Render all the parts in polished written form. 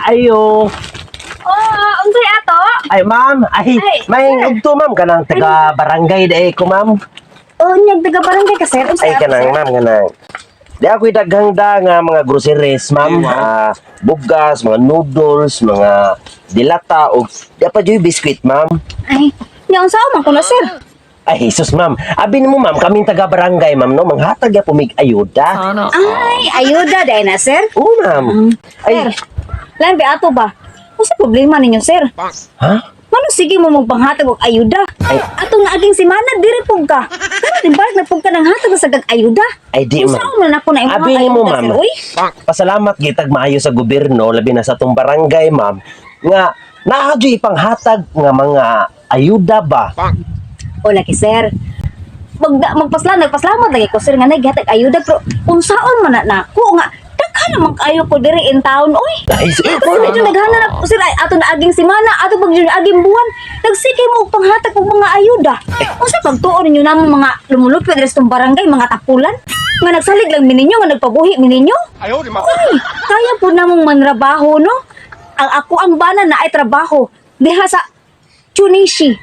Ayo. Oh, unsay ato? Ay, ma'am. Ay, Ay, may ugto, ma'am, kanang taga barangay dae ko, ma'am. Oh, nyag taga barangay ka, sir. Unsay Ay, ato, kanang sir? Ma'am, kanang. Di ako'y daghang da nga mga groceries, ma'am. Ah, bugas, mga noodles, mga dilata og di pa joy biscuit, ma'am. Ay, nya unsa man ko na, sir? Ay, Jesus, ma'am. Abi nimo, ma'am, kaming taga barangay, ma'am, no, manghatag ya pumig ayuda. Ay, ayuda dai na, sir. Oo, ma'am. Ay, Sir, lain ba ato ba? Unsa problema ninyo, sir? Ha? Mano sige mo magpanghatag og ayuda? Ay. Atong naaging semana diri pug ka. Pero di balik na pug ka ng hatag sa kag ayuda. Ay, di, Unsa ma'am. man ako na imong Abi nimo, ayuda, ma'am. sir, uy? Pasalamat gitag maayo sa gobyerno, labi na sa atong barangay, ma'am, nga naa jud ipanghatag nga mga ayuda ba. O lagi, sir. Magpasalamat lagi ko, sir, nga naghatag ayuda, pero unsaon man na nako nga daghan naman kayo ko diri in town, oy. Ay, Pero medyo naghana na sir, ay, ato na aging semana, ato pag yun aging buwan, nagsige mo og panghatag og mga ayuda. Unsa pagtuon ninyo namong mga lumulupyo diri sa tong barangay, mga tapulan? Nga nagsalig lang mi ninyo, nga nagpabuhi mi ninyo? Ay, kaya po namong manrabaho, no? Ang ako ang bana na ay trabaho diha sa Chunishi.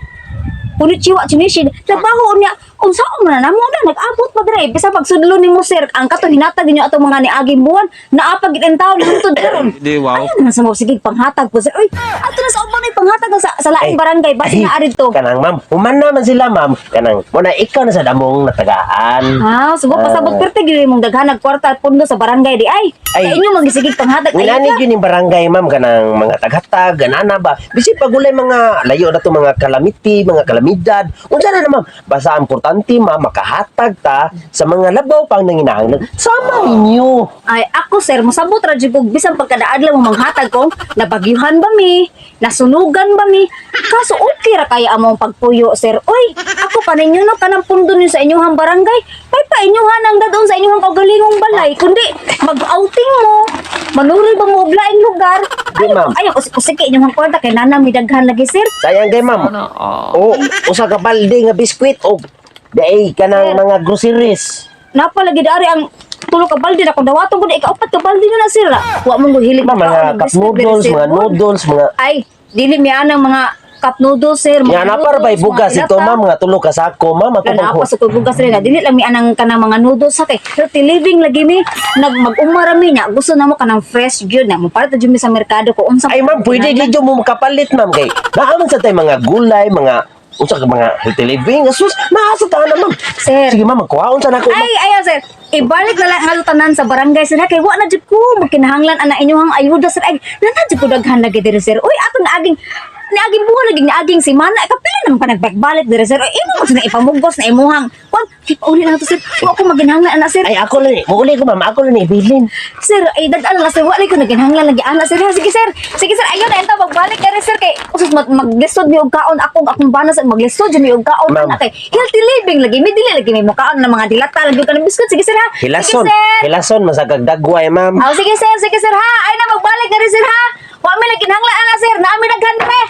Konnichiwa, Chunishi. Trabaho niya, unsa man na namo na nag-abot pa dire bisa pagsudlo nimo, sir, ang kato hinatag ninyo atong mga niaging buwan, naa pa gid ang taon hangtod karon. Di, wow. Ayun na sa mo sige panghatag po, sir. Uy, ato na sa uban ay panghatag sa laing barangay basi na arid to. Kanang, ma'am, human naman sila, ma'am. Kanang muna ikaw na sa damong natagaan. Ah, sugo pasabot perte gid mong daghan kwarta at pundo sa barangay di ay. Ay. Sa inyo magisigig panghatag Ngilani ayuda. gyud ning barangay, ma'am, kanang mga taghatag ganana ba. Bisig pagulay mga layo na to, mga calamity, mga kalamidad. Unsa na na, ma'am? Basta ang importante, ma'am, makahatag ta sa mga labaw pang nanginahanglan. Sama ninyo. Ay, ako, sir, mosabot ra jud kog bisan pagkadaadlaw mo manghatag kung nabagyuhan ba mi, nasunugan ba mi. Kaso okay ra kaya among pagpuyo, sir. Uy, ako pa ninyo no kanang pundo ninyo sa inyong barangay. Pay pa inyuhan ang dadon sa inyong kaugalingong balay, kundi mag-outing mo. Manuri ba mo og laing lugar? Di, ma'am. Ayaw, usik inyong kwarta kay nana mi daghan lagi, sir. Sayang kay, ma'am. O, usa ka balde nga biskwit og daay kanang Sir. mga groceries. Napalagi dari ang tulo ka balde na kung dawaton ko na ikaupat ka balde na na, sir. Wa mong hilig Ma'am, mga cup noodles, mga noodles, mga Ay, dili mi anang mga cup noodles, sir. Mga Nga na par bay noodles, bugas mga ito, dilata. ma'am, mga tulo ka sako, ma'am, ako Wala pag pa sa bugas rin. Dili lang mi anang kanang mga noodles sa kay healthy living lagi mi. Nag mag-umara mi nya. Gusto namo kanang fresh gyud na. Mopalit jud mi sa merkado ko unsa. Ay, ma'am, pwede dito mo makapalit, ma'am, kay naa man sa tay mga gulay, mga unsa ka mga healthy living, asus, naa sa tanan, ma'am. Sir. Sige, ma'am, magkuhaon sa nako, ma'am. Ay, ayaw, sir. Ibalik na lang nga tanan sa barangay, sir. Ha, kay wa na jud ko magkinahanglan ana inyong ayuda, sir. Ay, nana jud ko daghan lagi diri, sir. Uy, ato na aging niaging buwan lagi niaging semana. Ay, kapila naman pa nagbalik diri, sir. Uy, imo mo na ipamugos na imuhang. Kwan, uli na to, sir. Wa ko maginahanglan ana, sir. Ay, ako lang, eh. Muuli ko, ma'am, ako lang eh, ibilin. Sir, ay dad-an lang, sir, wala ko naginhanglan lagi ana, sir. Ha, sige, sir. Sige, sir, ayun na enta magbalik ka sir, kay usus maglisod mi og kaon akong akong bana sa maglisod jud mi og kaon Ma'am. ana kay healthy living lagi mi, dili lagi mi mokaon ng mga dilata lagi ka ng biscuit. Sige, sir, ha. Hilason, Sige, sir. Hilason, masagagdagway, ma'am. Oh, sige, sir, sige, sir, ha. Ay na magbalik ka rin, sir, ha. Wa mi lagi ginhanglan ana, sir. Naa mi daghan pre.